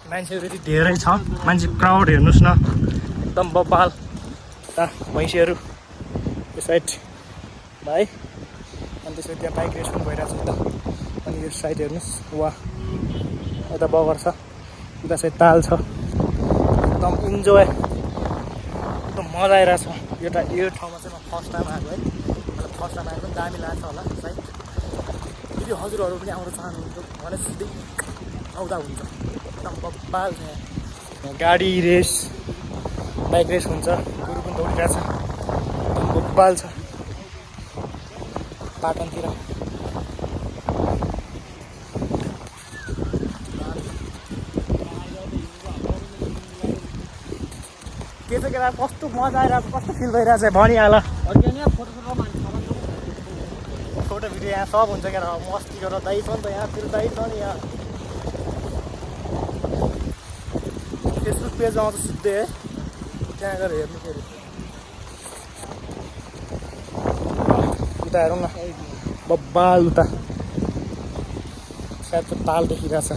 मान्छेहरू यति धेरै छ मान्छे क्राउड हेर्नुहोस् न एकदम बब्बाल भैँसीहरू त्यो साइड भाइ अनि त्यसपछि त्यहाँ बाइक रेस पनि भइरहेको छ त अनि यो साइड हेर्नुहोस् वा यता बगर छ उता चाहिँ ताल छ एकदम इन्जोय एकदम मजा आइरहेको छ यो ठाउँमा चाहिँ म फर्स्ट टाइम आएको है मलाई फर्स्ट टाइम आएको पनि दामी लाग्छ होला सायद यदि हजुरहरू पनि आउन चाहनुहुन्छ भने सिधै आउँदा हुन्छ एकदम बब्बाल छ यहाँ गाडी रेस बाइक रेस हुन्छ गुरु पनि दौडिरहेको छ एकदम बब्बाल छ पाटनतिर के चाहिँ केटा कस्तो मजा आइरहेको कस्तो फिल भइरहेको छ भनिहाल फोटो भिडियो यहाँ सब हुन्छ क्या मस्ती गरेर दाइ छ नि त यहाँ फेरि दाइ छ नि यहाँ फेसबुक पेजमा आउँछ सिधै है त्यहाँ गएर हेर्नु फेरि उता हेरौँ न बब्बाल उता सायद ताल देखिरहेछ